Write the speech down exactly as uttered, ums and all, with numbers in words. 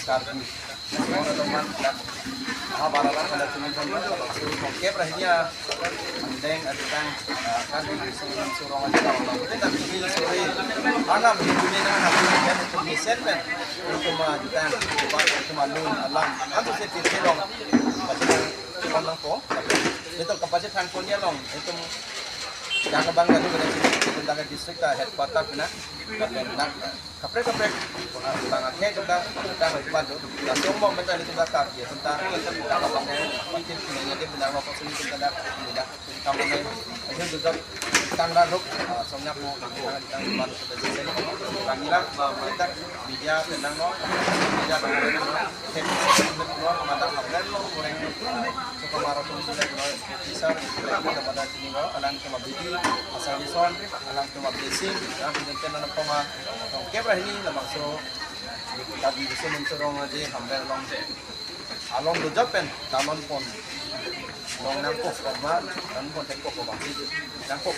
Karbi. Semua teman, ha, barang pada cumi pon, tongkep ra hini ya. Andeng adang, ah, Karbi Riso Nimso Rong Aje alam. Kita bikin sore. Anam di dunia na, na, na, na, mesen pen. Itu mah jutan, itu mah lun alam. Antu se pisi long. Pasi long, long nangpo. Itu kapasi thang konia long. Itu yang kebang dari, itu dari district ta headquarter na. Tapi nak kaprek kaprek, ah, bang akhir kita kita hebat tu. Langsung mau minta itu dah kaki, tentang kita apa ni, pasti punya dia benar apa sini kita dah, kita kamu ni. Itu juga tanggal ruk, ah, soalnya mau kita kita baru sudah selesai. Kami lah, ah, minta media tenang no, media tenang no. Mata haplen lo, kurang, so kamaro pun sudah lo, bisa, kita pada sini lo, alang cuma bidi, asal dison, alang cuma blessing, ya, kemudian anak poma, tongkep ra hini, labangso, Karbi Riso Nimso Rong Aje, hamren long, along do japen, talon pon, long nangkok, ma, talon pon tengkok, bang, nangkok,